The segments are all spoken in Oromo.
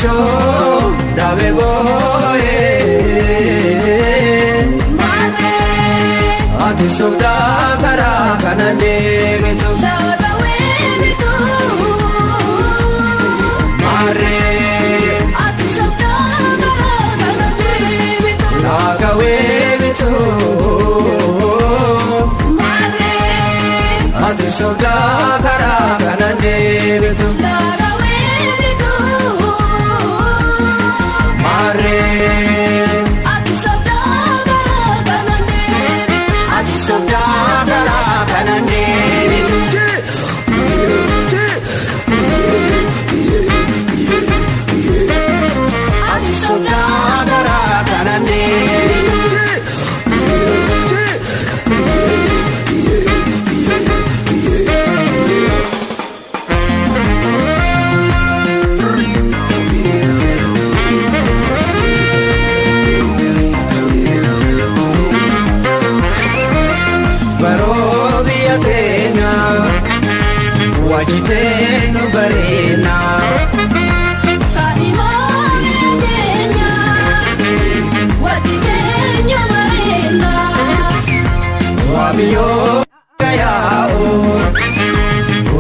Ashoo dhabe booyee. Ati sobdaa karaa kana deebitu. Maarree. Ati sobdaa karaa kana deebitu. Laagawee bitu. Maarree. Ati sobdaa karaa kana deebitu. Laagawee bitu. Maarree. Ati sobdaa karaa kana deebitu. Ati sobdaa karaa kana deebitu. Ati sobdaa karaa kana deebitu. Baroo biyya teenyaa wajjitee nu bareena. Kaadhimaa biyya keenyaa wajjitee nu bareena. Waamiyoo yaa'u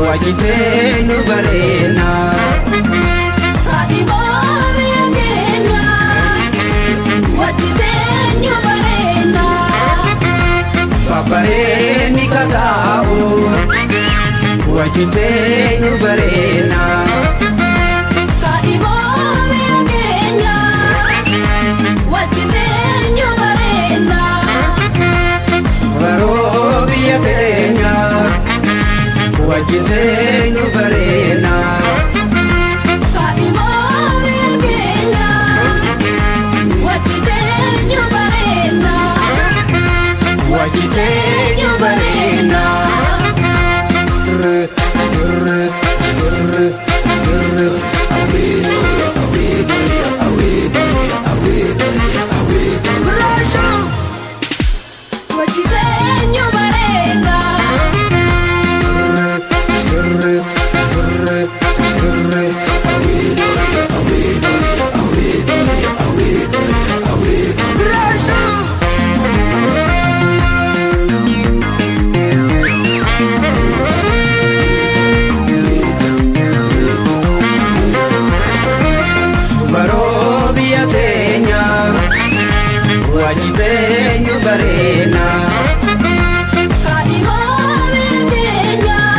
wajjitee nu bareena. Kaadhimaa biyya keenyaa wajjitee nu bareena. Babbareenni kataa'u wajjitee nu bareena. Kaadhimaa biyya keenyaa wajjitee nu bareena. Baroo biyya teenyaa wajjitee nu bareena. Kaadhimaa biyya keenyaa wajjitee nu bareena. Wajjitee nu bareena. Rrr, rrr, rrr, rrr. Wajjitee nu bareena. Rrr, rrr, rrr. Baroo biyya teenyaa wajjitee nu bareena. Kaadhimaa biyya keenyaa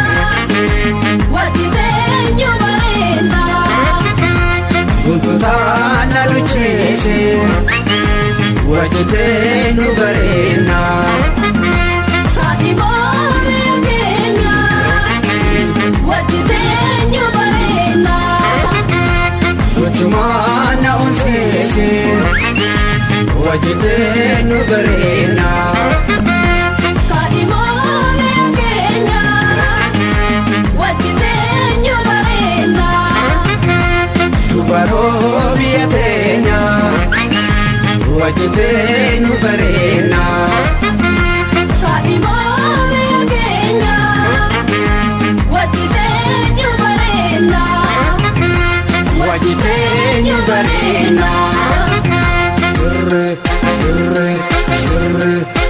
wajjitee nu bareena. Guntutaan na luchiise wajjitee nu bareena. Kaadhimaa biyya keenyaa wajjitee nu bareena. Gochumaan na onsiise wajjitee nu bareena. Kaadhimaa biyya keenyaa wajjitee nu bareena. Dubaroo biyya teenyaa wajjitee nu bareena. Kaadhimaa biyya keenyaa wajjitee nu bareena. Wajjitee nu bareena. Rrr, rrr, rrr.